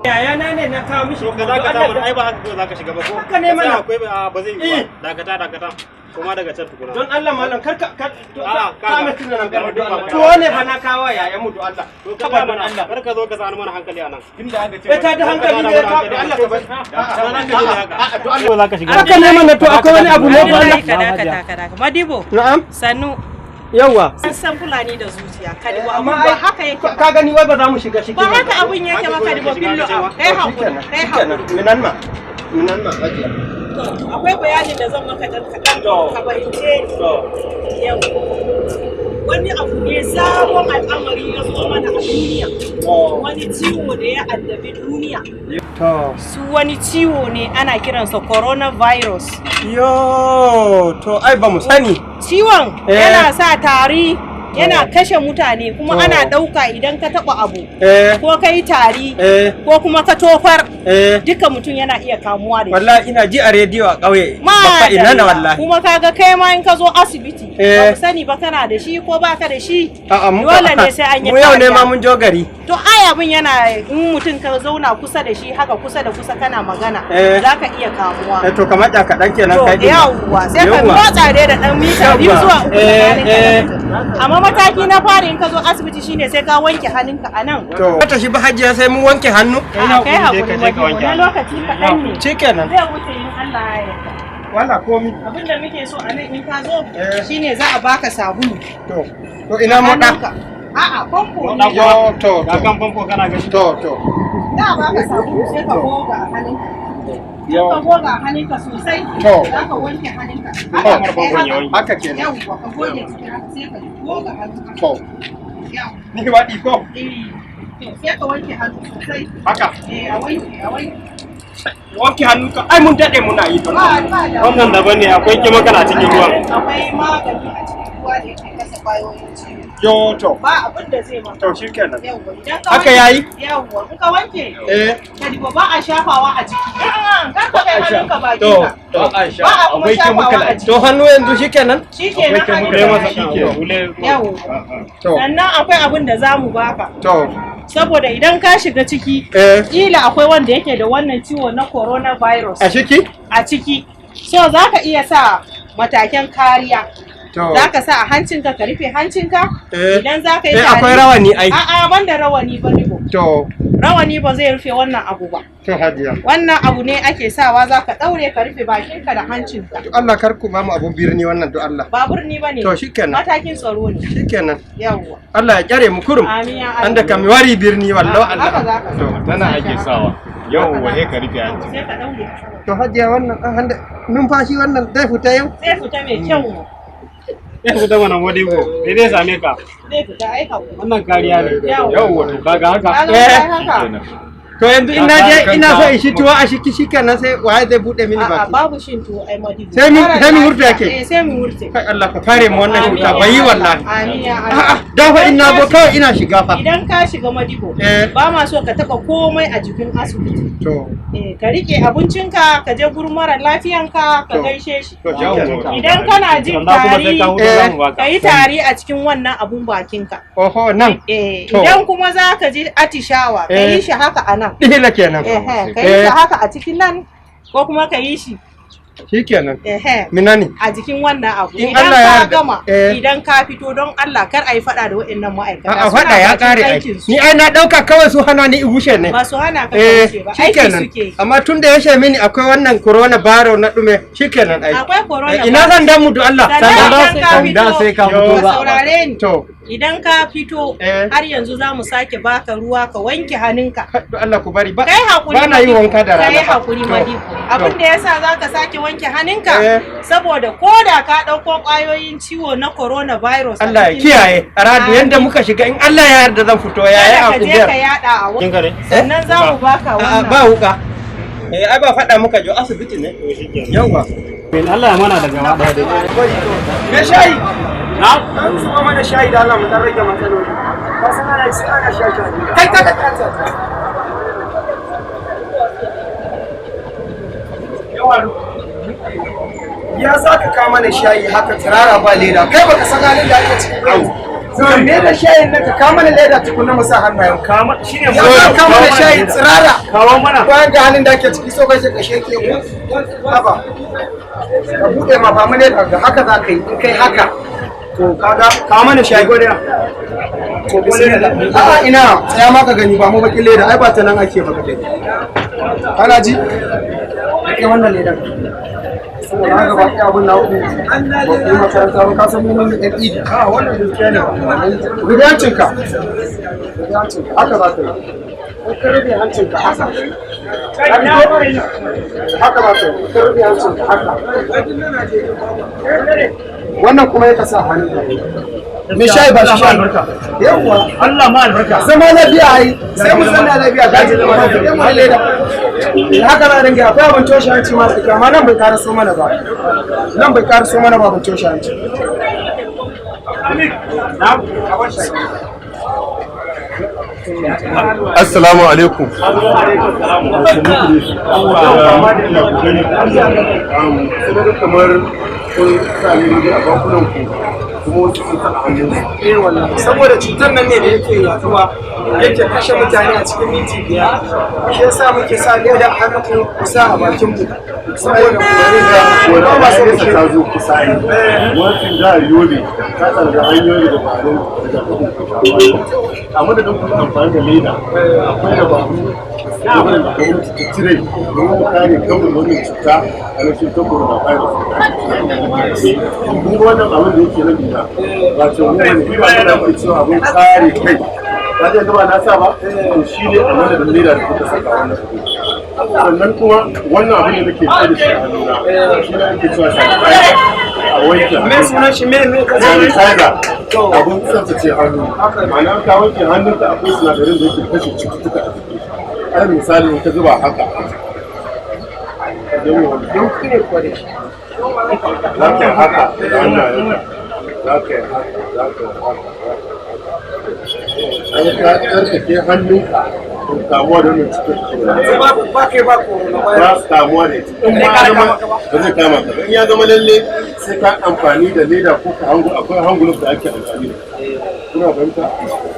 Yayana ne na kawo mishi. To ka dakata mana, ai ba haka kawai zaka shiga ba ko? Haka ne mana. Akwai ba zai yi Eh. ba. Dakata, dakata. Kuma daga can tukuna. Don Allah malam, kar ka ka A'a, ka kaga. mai tunan Kar don Allah. ka- Tuwo ne fa na kawo yayan mu don Allah. To ka Ka ba ba don mana Allah. Kar ka zo ka sani mana hankali a nan. Tunda aka ce Eh, ta da hankali ne ka don Allah ka bari. A'a, to Allah zaka shiga. Haka ne mana, to akwai wani abu ne don Allah. Wallahi ka dakata, ka dakata. Madibo, Na'am. sannu. Yawwa. An san Fulani da zuciya. Kadibo, Amma abun ba ai haka yake ka ba. gani wai ba za mu shiga shi. Ba haka abun yake ba, Kadibo Billo. Kai hakuri, kai hakuri. Minan ma. Minan ma hajiya. To, akwai bayanin da zan maka dan kaɗan ka fahimce ni. Yau. Wani abu ne sabon al'amari ya zo mana a duniya. Wani ciwo da ya addabi duniya. To. Su wani ciwo ne ana kiransa coronavirus. Yo, to ai ba mu sani. Ciwon Eh. yana sa tari, yana kashe mutane, kuma To. ana ɗauka idan ka taɓa abu Eh. ko ka yi tari Eh. ko kuma ka tofar, Eh. duka mutum yana iya kamuwa da shi. Wallahi ina ji a rediyo a ƙauye. Babba ina na Madalla. wallahi. Kuma kaga kai ma in ka zo asibiti, Eh. ba ku sani ba kana da shi ko baka da shi. A'a, mu Dole ne sai an yi Mu yau ne kariya. ma mun jo gari. To ai abin yana in mutum ka zauna kusa da shi haka, kusa da kusa, kana magana, Eh. zaka iya kamuwa. Eh, to kamar da kaɗan kenan To kai din. yawwa, sai ka Yawwa. motsa dai da ɗan mita 2 Yawwa. zuwa 3 Eh, tsakanin ka da eh. mutum. Amma mataki na fari in ka zo asibiti shine sai ka wanke hannunka a nan. To. Ta shi ba hajiya, sai mun wanke hannu. A'a, kai hakuri, hakuri je ka Madibo, wanke na hannu. lokaci kaɗan ne. Shikenan. Zai wuce in Allah ya yarda. Wala komi. Abin da muke so a nan in ka zo Eh. shine za a baka sabulu. To. To ina moɗa. Hannunka. A'a, famfo ne. Yo, to, Ga to. kan famfo kana gani. To, to. Za a baka sabulu, sai ka goga a hannunka. In Yo. ka goga a hannunka sosai, To. za ka wanke hannunka. To. Haka, kai Famfon ya haka. wanke. Haka kenan. Yawwa, ka goge cikin haka, sai ka goga hannunka. To. Yawwa. Ni waɗi ko. Eh, to sai ka wanke hannu sosai. Haka. Eh, a wanke, a wanke. Wanke hannu ka ai mun daɗe muna yi don Ba, Allah. ba da. Wannan daban ne, akwai chemical a cikin ruwan. Akwai magani a cikin ruwa da yake kasa kwayoyin ciwo. Yo, to. Ba abin da zai maka. To shikenan. Yawwa, idan ka Haka wanke- yayi? Yawwa, in ka wanke, Eh. ka diba ba a shafawa a jiki. A'a, kar ka kai hannunka To. bakinka. To. Ba a kuma shafawa a jiki. To hannu yanzu shikenan? Shikenan hannunka Ule masa yayi. kan ule. Yawwa. To. Sannan akwai abin da za mu baka. To. Saboda idan ka shiga ciki, Eh. kila akwai wanda yake da wannan ciwo na coronavirus A shiki? a ciki. So za ka iya sa matakan kariya. To. Za ka sa a hancinka, ka rufe hancinka. Eh. Idan za ka yi Eh, tari. akwai rawani ai. A'a, ban da rawani ba ne. To. Rawani ba zai rufe wannan abu ba. To hajiya. Wannan abu ne ake sawa, za ka ɗaure ka rufe bakinka da hancinka. To Allah kar ku ba mu abun birni wannan do Allah. Ba birni ba ne. To shikenan. Matakin tsaro ne. Shikenan. Yawwa. Allah ya kyare mu kurum. Amin ya Allah. Anda kam wari birni wallahi Allah. Haka za ka To. Tana ake sawa. Yau wahe ka rufe hanci. Sai ka ɗaure. To hajiya, wannan an handa numfashi wannan zai fita yau? Zai fita mai kyau. Ya fita mana Modibo. Me zai same ka? Zai fita ai hakuri. Wannan kariya ne. Yau wato kaga haka. Ka ga Eh. kai haka. Kenan. To yanzu in na je ina so in shi tuwo a shiki, shikenan sai waye zai bude mini A'a, baki? babu shin tuwo ai Modibo. Sai Mara mu hurta lafiya. yake. Eh, sai mu hurte. Kai Allah ka kare mu wannan Amin cuta ya bai yi Allah. wallahi. Amin ya A'a, Allah. da fa in na zo kawai ina shiga fa. Idan ka shiga Madibo, Eh. ba ma so ka taɓa komai a jikin asibiti. To. Eh, ka rike abincinka, ka je gurin mara lafiyanka, ka To. gaishe shi. To shikenan. Idan kana jin Sanda kuma sai tari, ka huta za mu baka. ka yi tari a cikin wannan abun bakinka. Oho nan. Eh, To. idan kuma za ka ji atishawa, ka Eh. yi shi haka a nan. Dihila kenan. Ehe, ka yi shi haka a cikin nan, ko kuma ka yi shi Shikenan. ehe, Minani. a jikin wannan abu. In Idan Allah ya ka yarda. gama, Eh. idan ka fito, don Allah kar a yi faɗa da waɗannan ma'aikata. A'a, Suna faɗa ya bakin kare ai. aikinsu. Ni ai na ɗauka kawai su hana ni in wuce ne. Ba su hana ka ka Eh, wuce ba, aiki shikenan. suke yi. Amma tun da ya she mini akwai wannan corona baro na ɗume, shikenan ai. Akwai corona Eh, ina zan damu do Allah. Sannan idan ka Sanda fito, sai ka fito ka za a baka. saurare ni. To, Idan ka fito, Eh. har yanzu za mu sake baka ruwa ka wanke hannunka. do Allah ku bari ba. Kai hakuri Ba na yin Madibo. wanka da rana. Kai fa. hakuri To, Madibo. Abin da yasa za ka sake wanke hannunka, Eh. saboda ko da ka ɗauko ƙwayoyin ciwo na coronavirus a Allah ya cikin- kiyaye. A radu yanda muka shiga, in Allah ya yarda zan fito yayi Kada a ka je ka kungiyar. yaɗa a wani. Kin ka ne? Sannan za mu baka A'a, wannan. ba wuka. Eh, ai ba faɗa muka jo asibiti ne. To shikenan. Yawwa. Min Allah ya mana daga gaba ɗaya. Me shayi? Na? An zuba mana shayi da Allah mu dan rage matsaloli. Ka san ana sai ana sha shayi. Kai ka ka ka. Ya za ka kawo mana shayi haka turara ba leda? Kai baka san halin da ake ciki ba yanzu. Ka me da shayin nan, ka kama mana leda tukunna mu sa hannayen. Kama shine. Ya ka kama da shayi tsirara. Kawo mana. Bayan ga halin da ake ciki, so kashe kashe ke mu. Haba. Ka buɗe ma ba mu leda, ga haka za ka yi in kai haka. To kaga kawo mana shayi. To bismillah. A'a, ina tsaya ma ka gani, ba mu bakin leda, ai ba ta nan ake ba kake. Kana ji? Rike wannan ledar. Saboda haka ba iya abun na uku ba ku yi makaranta ba, ka san mu mun ɗan idi. A wannan gaskiya ne. Rufe hancinka. Rufe hancinka. Haka za ka yi. In ka rufe hancinka haka. Haka za ka yi. In ka rufe hancinka haka. Wannan kuma ya kasa hannu. Me shayi, ba shi shayi. Yawwa. Allah ma albarka. Zama lafiya ai. Sai mu zanna lafiya, gaji zama lafiya. Mu leda. Haka za a dinga, akwai abin toshe hanci masu kyau, amma nan bai karaso mana ba. Nan bai karaso mana ba abin toshe hanci. Na. Assalamu alaikum. Kamar kun sa ne a bakunan ku, kuma wasu sun sa a hannunsu. Eh wallahi, saboda cutar nan ne da yake yaduwa, yake kashe mutane a cikin minti 5, shi yasa muke sa leda a hannun mu, ku sa a bakin mu, saboda mu Wani ba abu su nesa ta zo kusa yi. Gwamnatin jihar Yobe ta tsara hanyoyi da dabarun rigakafin cuta. A madadin ku amfani da leda, akwai dabaru da gwamnati ta cire domin mu kare kanmu da wannan cuta a na cutar coronavirus. Kun ga wannan abin da yake nan gida, ba ce mu bane, ba da ake cewa abin kare kai. Ba zai gaba na sa ba, to shi ne a madadin leda da kuka saka wannan abin. Sannan kuma wannan abin da nake tsaye da shi a hannuna shi ne ake cewa sanitizer, a wanke Me sunan shi, me ka sanitizer, abun tsaftace hannu, ma'ana ka wanke hannunka, akwai sinadarin da yake kashe cututtuka a jiki. Alal misali, in ka zuba haka, Yanki ne kuwa da shi. Za ka yi haka da hannayenka, za ka yi haka, za ka yi haka, za ka yi haka, ka tsarkake hannunka kamuwa da wannan cutar Yanzu corona. ba ba kai ba corona Ba virus. su kamuwa da ita. In ma ya zama ba zai kama ka ba. In ya zama lalle sai ka amfani da leda ko ka hangu, akwai hanguluf da ake amfani da. Kuna fahimta?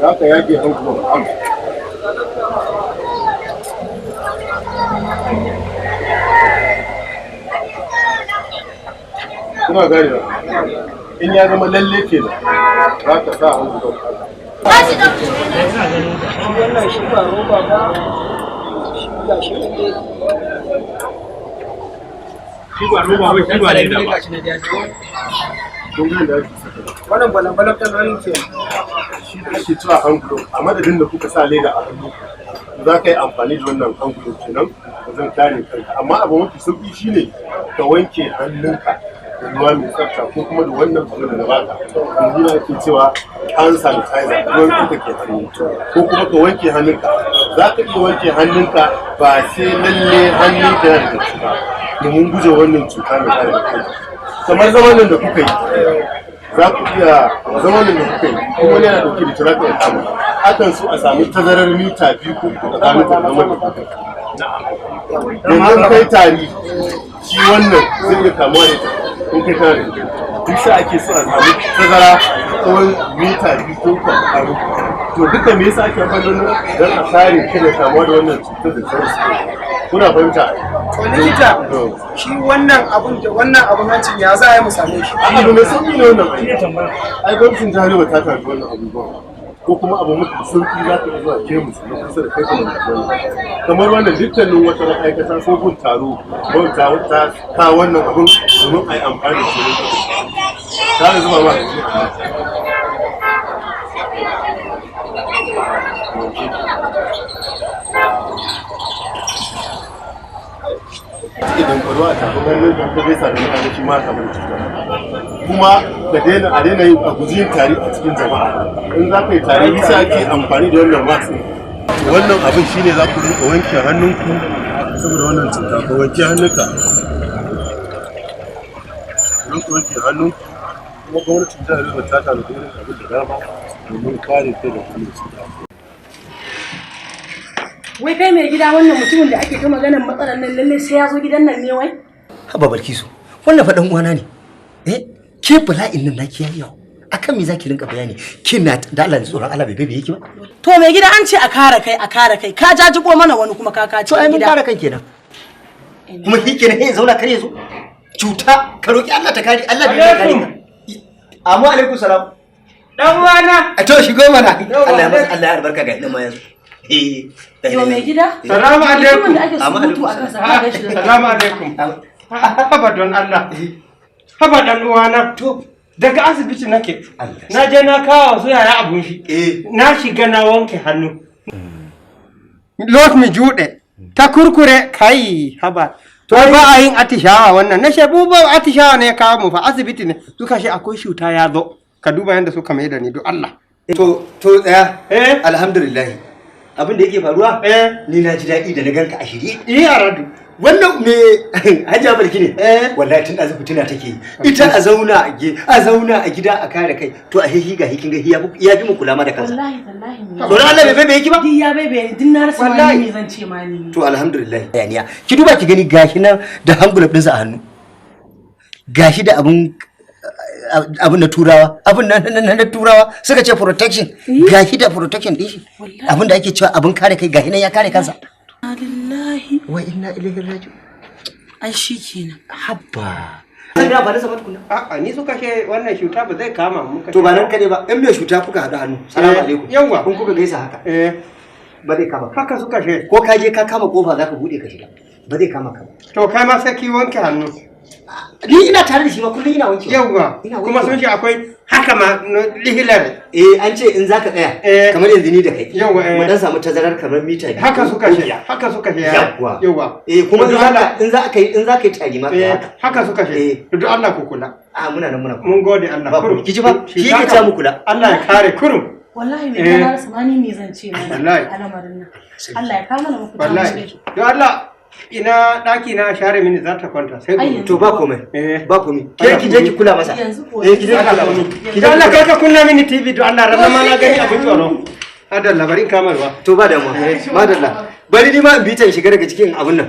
Za ka yage hanguluf hangu. Kuna gane ba? In ya zama lalle kenan za ka sa hanguluf haka. Shi wannan shi ba roba ba, shi ga shi ne. Shi ba roba ba, shi ba leda ba. Kun ga yadda ake saka. Wannan balan-balan ɗin nan ke. Shi da ake cewa hangulo, a madadin da kuka sa leda a hannu, za ka yi amfani da wannan hangulo kenan wajen kare kanka. Amma abu mafi sauki shine ka wanke hannunka da ruwa mai tsafta ko kuma da wannan abin da na baka yanzu da ake cewa hand sanitizer, ruwan tsaftace hannu, ko kuma ka wanke hannunka. Za ka iya wanke hannunka, ba sai lalle hannunka yana da cuta, domin guje wannan cuta mai kare kai. Kamar zamanin da kuka yi, za ku iya zamanin da kuka yi, kuma yana dauke da tura, ka kama. Akan so a samu tazarar mita 2 ko 3 tsakanin da zaman da kuka yi. Yanzu kai tari, shi wannan zai iya kamuwa da ita in kai tana da ita. Duk sa ake so a samu tazara tsawon mita 2 ko 3 a tsakanin. To duka me yasa ake amfani da wannan? Don a kare kai da kamuwa da wannan cutar da sauransu. Kuna fahimta? To likita, To. shi wannan abun da wannan abun hancin, ya za a yi mu same shi? Abu mai sauki ne wannan. Ai ai gwamnatin jihar Yobe ta tafi wannan abubuwan, ko kuma abu mafi sauki, za ka iya zuwa kemis na kusa da kai ka mallaki wannan. Kamar wannan, dukkanin wata ma'aikata ko gun taro, gwamnati ta kawo wannan abun domin a yi amfani da shi. Ta da zuba ma da shi. Idan kwarwa a tafin hannun ka, ko gaisa da mutane, shi ma kamar cuta. Kuma ka daina, a daina yin, a guji yin tari a cikin jama'a. In za ka yi tari, bisa ake amfani da wannan wax ɗin. Wannan abin shine za ku rinka wanke hannunku saboda wannan cuta. Ka wanke hannunka, rinka wanke hannunku. Kuma gwamnatin jihar Yobe ta tanadi irin abin da dama domin kare kai da wannan cuta. Wai kai mai gida, wannan mutumin da ake ta maganar matsalar nan, lallai sai ya zo gidan nan ne wai? Haba Balkisu, wannan fa dan uwana ne. Eh, ke bala'in nan naki yayi yawa. Akan me zaki rinka bayani? Kina da Allah, tsoron Allah bai bai yake ba. To mai gida, an ce a kare kai, a kare kai, ka jajibo mana wani kuma ka kaci To ai mun gida. kare kan kenan. Kuma shi kenan sai ya zauna kar ya zo. Cuta ka roki Allah ta kare, Allah bai kare ka. Amma alaikum salam. Dan uwana. A to shigo mana. Allah ya masa, Allah ya albarka, ga ina ma yazo. Eh. Yo mai gida. Salamu alaikum. Mutumin da ake Amma surutu alaikum a kansa, ka gaishe da Salamu alaikum. Haba don Allah. Haba dan uwana. To Daga asibiti nake. Allah. Na je na kawo su yaya abun shi. Eh. Na shiga na wanke hannu. Lot mi juɗe. Ta kurkure kai haba. To ba a yin atishawa wannan. Na shebu ba atishawa ne ya kawo mu fa asibiti ne. Suka ce akwai cuta ya zo. Ka duba yadda suka mai da ni don Allah. To tsaya. Eh. Alhamdulillah. Abin da yake faruwa? Eh. Ni na ji daɗi da na ganka a shirye. Iya aradu. Wannan me Hajiya Balki ne? Eh. Wallahi tun ɗazu fitina take yi. Ita a zauna a ge, a zauna a gida a kare kai. To a hehi ga hikin ga ya fi mu kula ma da kansa. Wallahi tallahi mai. Tsoron Allah bai bai yake ba? Duk ya bai bai, duk na rasa ma Wallahi. ni me zan ce ma ni. To alhamdulillah. Hayaniya. Ki duba ki gani, gashi nan da hand glove ɗinsa a hannu. Gashi da abun na turawa, abun na turawa suka ce protection, gashi da protection din shi. Abun da ake cewa abun kare kai, gashi nan ya kare kansa. Lillahi. Wa inna ilaihi raji'un. Ai shikenan. Habba. Sai da ba da sabat kuna. A'a, ni suka ce wannan cuta ba zai kama mu. To ba nan kade ba, in mai cuta kuka haɗu hannu. Salamu Eh, alaikum. yawwa. Kun kuka gaisa haka. Eh. Ba zai kama ka. Haka suka ce. Ko ka je ka kama kofa zaka bude ka shiga. Ba zai kama ka ba. To kai ma sai ki wanke hannu. Ni ina tare da shi ma kullum ina wankewa. Yawwa. Ina Kuma sun wankewa. ce akwai haka ma lihilar. Eh, an ce in zaka tsaya Eh. kamar yanzu ni da kai. Yawwa, eh. Mu dan samu tazarar kamar mita 2. Haka suka ce. Haka suka ce. Yawwa. Yawwa. Eh, kuma in Don zaka Allah. in zaka yi tari ma kai Eh, haka. haka suka ce. Eh. Don Allah ku kula. A muna nan muna kula. Mun gode Allah. Ba Kurum. ku ki ji ba? Shi yake haka. ta mu kula. Allah ya kare kurum. Wallahi mai Eh. gida, na rasa ma ni me zan ce ma ni. Wallahi. A lamarin nan. Allah ya kawo mana mafita. Wallahi. Don Allah ina daki na share mini za ta kwanta sai Ai, gobe. To ba komai. Eh. Ba komai. Ke ki je ki kula masa. Yanzu ko. Eh, ki je ki kula masa. Ki je Don ki Allah kula. kai ka kunna mini TV, don Allah ranar ma na gani abin tsoro. Adalla, bari in kama ruwa. To ba damuwa. Madalla. Bari ni ma in bi ta in shiga daga cikin abun nan.